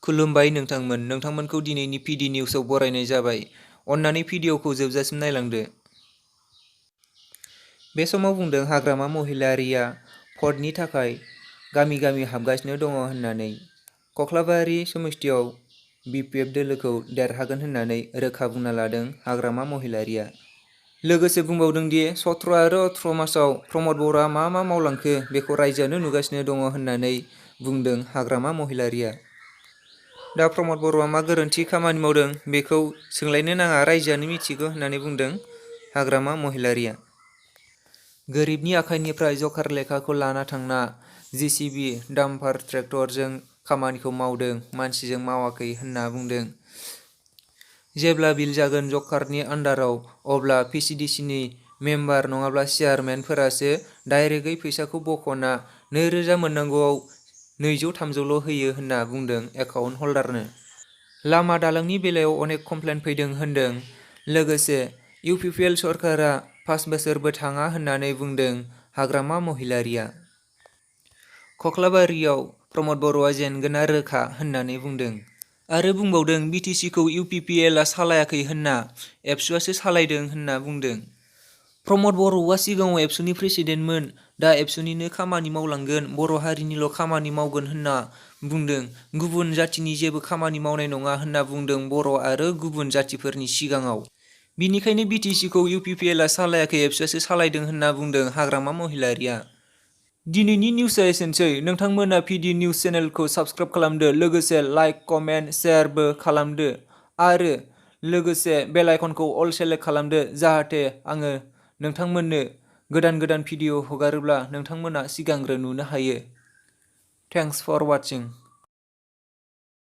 खुलुमबाय नोंथांमोनखौ दिनैनि PD निउसआव बरायनाय जाबाय। अन्नानै भिडिअखौ जोबजासिम नायलांदो। बे समाव बुंदों हाग्रामा महिलारीआ भटनि थाखाय गामि गामि हाबगासिनो दङ होननानै। कख्लाबारि समस्तियाव BPF दोलोखौ देरहागोन होननानै रोखा बुंना लादों हाग्रामा महिलारीआ। लोगोसे बुंबावदों दि 17 आरो 18 मार्चआव प्रमद बर'आ मा मावलांखो बेखौ रायजोआनो नुगासिनो दङ होननानै बुंदों हाग्रामा महिलारीआ। दा प्रमद बर'आ मा गोरोन्थि खामानि मावदों बेखौ सोंलायनो नाङा, रायजोआनो मिथिगौ होननानै बुंदों हाग्रामा महिलारीआ। गोरिबनि आखाइनिफ्राय जकार लेखाखौ लाना थांना JCB डाम्पार ट्रेक्टरजों खामानिखौ मावदों, मानसिजों मावाखै होनना बुंदों। जेब्ला बिल जागोन जकारनि आन्डाराव अब्ला PCDCनि मेम्बार नङाब्ला चेयारमेनफोरासो डाइरेक्टयै फैसाखौ बख'ना 2000 मोननांगौआव 200-300ल' होयो होनना बुंदों एकाउन्ट हल्डारनो। लामा दालांनि बेलायाव अनेक कमप्लेन फैदों होनदों। लोगोसे UPPL सरकारा 5 बोसोरबो थाङा होननानै बुंदों हाग्रामा महिलारीआ। कख्लाबारियाव प्रमद बर'आ जेनगोना रोखा होननानै बुंदों। आरो बुंबावदों BTCखौ UPPLआ सालायाखै होनना, ABSUआसो सालायदों होनना बुंदों। प्रमद बर'आ सिगाङाव ABSUनि प्रेसिडेन्टमोन, दा ABSUनिनो खामानि मावलांगोन, बर' हारिनिल' खामानि मावगोन होनना बुंदों। गुबुन जाथिनि जेबो खामानि मावनाय नङा होनना बुंदों बर' आरो गुबुन जातिफोरनि सिगाङाव। बिनिखायनो BTCखौ UPPLआ सालायाखै, ABSUआसो सालायदों होनना बुंदों हाग्रामा महिलारीआ। दिनैनि निउसआ एसेनोसै। नोंथांमोना PD निउस चेनेलखौ साबस्क्राइब खालामदो, लोगोसे लाइक, कमेन्ट, शेयारबो खालामदो आरो लोगोसे बेल आइकनखौ अल सेलेक्ट खालामदो जाहाथे आङो नोंथांमोननो गोदान भिडिअ हगारोब्ला नोंथांमोना सिगांग्रो नुनो हायो। Thanks for वाचिं।